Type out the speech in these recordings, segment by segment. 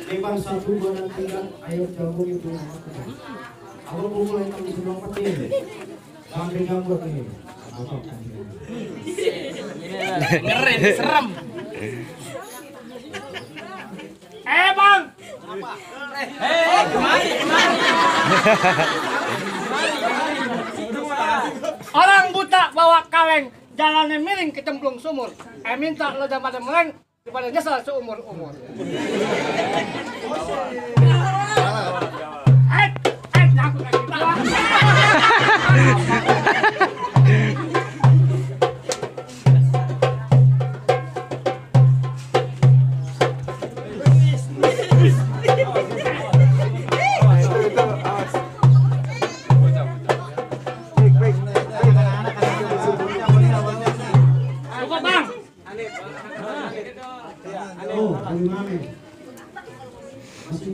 Lebar 1, 2, dan 3 ayo gabung itu. Awal mulai kami semua petir. Sampai gabung ini. Ngeren, serem. Bang. Kemari. Orang buta bawa kaleng, jalannya miring kecemplung sumur. Minta lo daripada meleng daripada nyesal seumur-umur.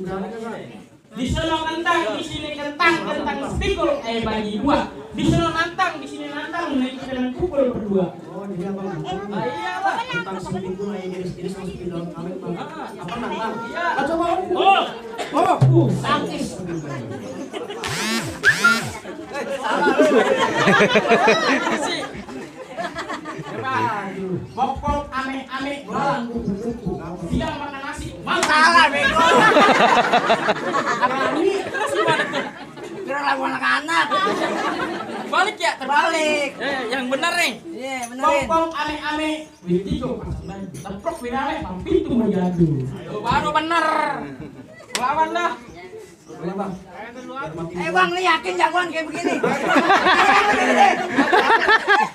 Nyangkut lagi. Di sono kentang, di sini kentang pikul bagi dua. Di sono nantang, di sini nantang, naik dengan pukul berdua. Oh, dia Bang. Iya, Bang. Kentang sepikul ini masukin dalam kaleng, Bang. Apa nantang? Iya. Coba. Sakit. Bokok ame-ame belalang tidak makan nasi. Salah bego. Ini terus gimana tuh? Kira lagu anak-anak. Balik ya, terbalik. Yang benar nih. Iya, benerin. Bokok ame-ame wintigo teprok winare pintu menjadu. Baru bener. Lawan dah. Bang. Bang, lu yakin jagoan kayak begini?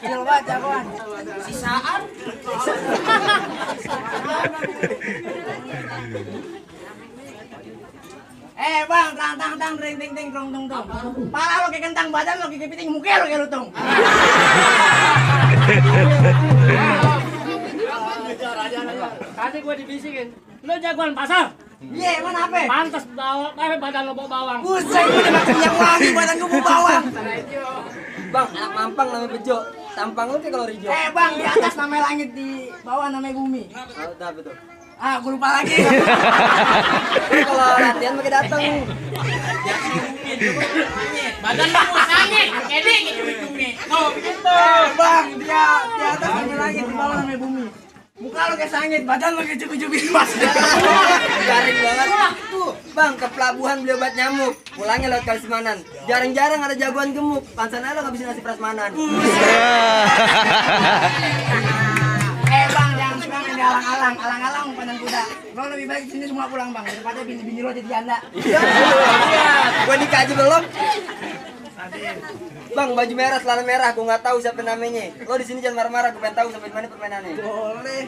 Kecil banget jagoan. Sisaan. Bang, tang ting ting ting tong tong tong. Pala lo kayak kentang, badan lo kayak kepiting, muka lo kayak lutung. Tadi gua dibisikin, lo jagoan pasar. Iya, mana apa? Pantas badan lo bawa bawang. Buset, gue udah makan yang wangi, badan gue bau bawang. Bang, anak mampang namanya Bejo. Tampang lu kayak kalau Rijo. Bang, di atas namanya langit, di bawah namanya bumi. Oh, udah betul. Gue lupa lagi. Kalau latihan pakai datang. Badan lo sangit, kede gitu hidungnya. Oh, begitu. Bang, di atas namanya langit, di bawah namanya bumi. Muka lo kayak sangit, badan lo kayak cubi-cubi mas. Garing banget. Bang, ke pelabuhan beli obat nyamuk. Pulangnya lewat Kalismanan. Jarang-jarang ada jagoan gemuk. Pansannya lo gak bisa nasi prasmanan. Bang, jangan suka main di alang-alang. Alang-alang panen kuda. Lo lebih baik di sini semua pulang, Bang. Daripada bini-bini lo jadi janda. Iya. Gua nikah aja belum. Bang, baju merah, celana merah, gua nggak tahu siapa namanya. Lo di sini jangan marah-marah, gua pengen tahu sampai mana permainannya. Boleh.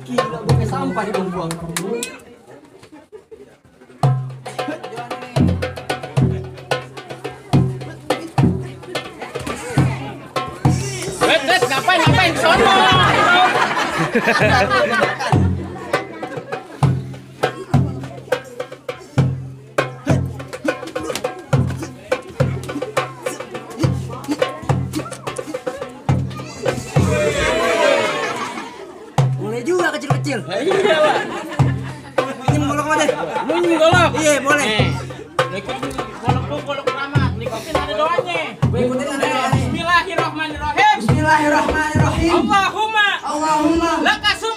Gila, gua kayak sampah dibuang-buang. Ngapain sono? Boleh juga kecil-kecil. Iya, Pak. Ini golok mana? Golok. Iya, boleh. Golok ramah. Nikotin ada doanya. Ikutin ada doanya. Bismillahirrahmanirrahim. Bismillahirrahmanirrahim. Allahumma lakasum.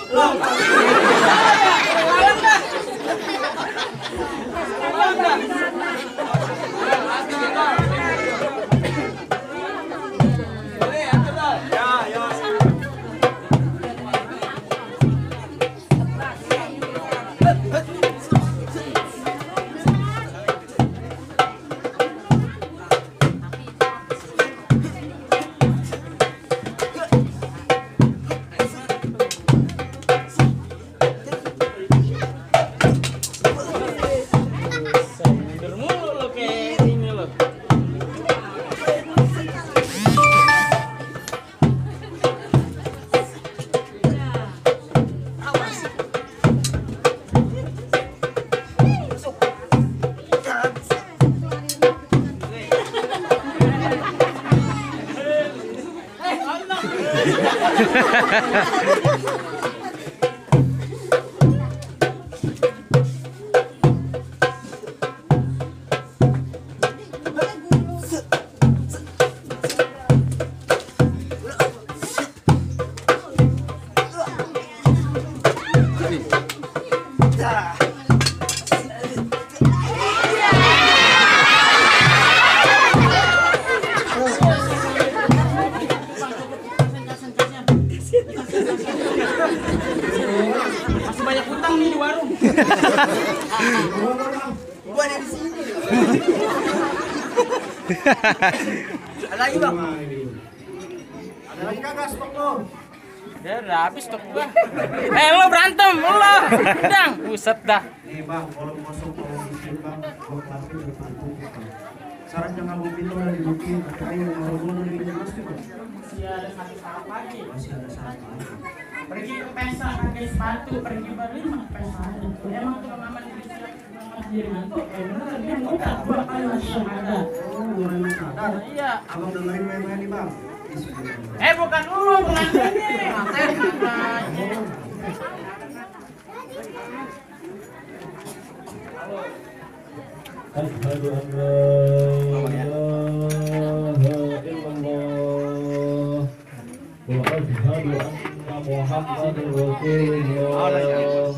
Masih banyak utang nih di warung. Buat yang di sini. Ada lagi bang? Ada lagi kagak stok lo? Ya udah habis stok gua. Lo berantem, lo. Dang, buset dah. Nih bang, kalau masuk kalau bikin bang, kalau pasti depan tutup bang. Saran jangan mau pintu udah dibukin, tapi yang mau mulai lebih jelas tuh bang. Masih ada satu tahap lagi. Masih ada saran lagi. Pergi ke pesta pakai sepatu, pergi balik mah pesta aja. Emang tuh mama di sendiri ngantuk, beneran dia muda 2 kali masih ada. Oh, mulai sadar. Iya. Abang dengerin main-main nih bang. Bukan dulu, pengantinnya. Asyhadu an la ilaha illallah wa asyhadu anna Muhammadar Rasulullah.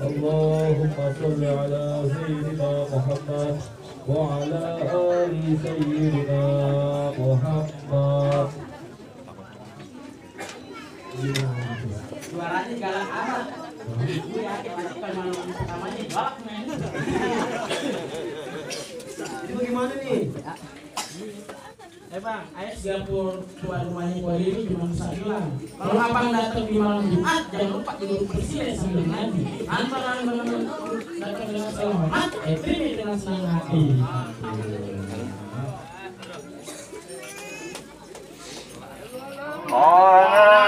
Allahumma shalli ala sayyidina Muhammad wa ala ali sayyidina Muhammad. Suaranya galak amat. Gue yakin pasti kalau malam pertamanya galak men. Ini bagaimana nih? Bang, ayah Singapura tuan rumahnya gua ini cuma bisa bilang kalau abang datang di malam Jumat jangan lupa duduk bersih sambil ngaji. Antara datang dengan selamat, terima dengan senang hati. Oh.